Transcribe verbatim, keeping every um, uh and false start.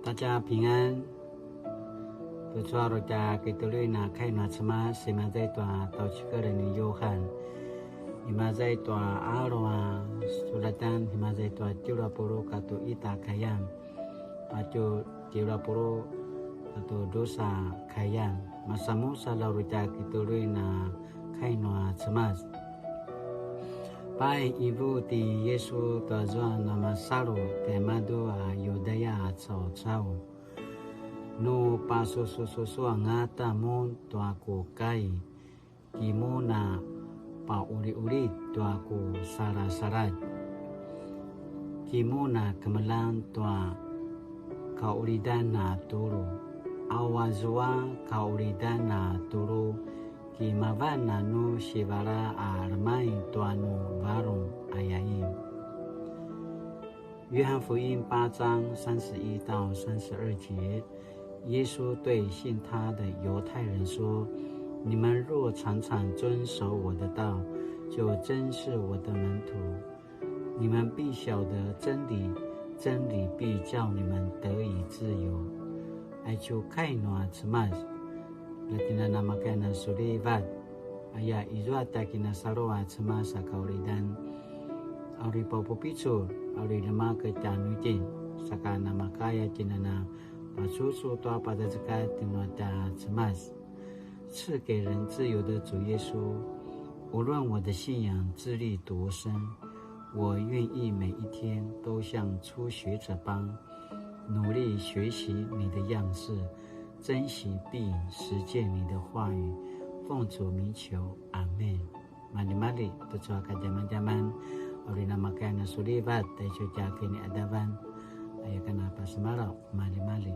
大家平安。Tucu a uri tja kituluin a kai nua Cemas, imaza i tua tjaucikel ni Yuhan. Imaza i tua alu a sulatan, imaza i tua tjelu a puluq katua ita a kayan. Patje tjelu a puluq katua drusa a kayan. Masanmusalj a uri tja kituluin a kai nua Cemas. Pai, qivu ti Yisu tua zua na masalu tjaimadju a Yudaya a caucau. Nu pasusususu angata mun tua ku kai, ki mun a pauliulit tua ku salasaladj, ki mun a kemeljang tua kaulidan a tulu. Au azua kaulidan a tulu, ki mavan a nu sivala a lemaing tua nu varung, ayain. 约翰福音八章三十一到三十二节，耶稣对信他的犹太人说：“你们若常常遵守我的道，就真是我的门徒。你们必晓得真理，真理必叫你们得以自由。” Aicu kai nua Cemas, la tjen a namakaya a sulivat, aya izua tja kinasalu a Cemas a kaulidan. A uri papupicul, a uri lemak tjanuitjen, saka namakaya tjen a na pasusu tua pazazekatj nua tja Cemas. 赐给人自由的主耶稣，无论我的信仰资历多深，我愿意每一天都像初学者般，努力学习你的样式，珍惜并实践你的话语。奉主名求，阿们。Maljimalji, tucu a kadjamadjaman, uri namakaya a sulivat, taicu tja kiniadavan, aya ken a pasemalaw, maljimalji.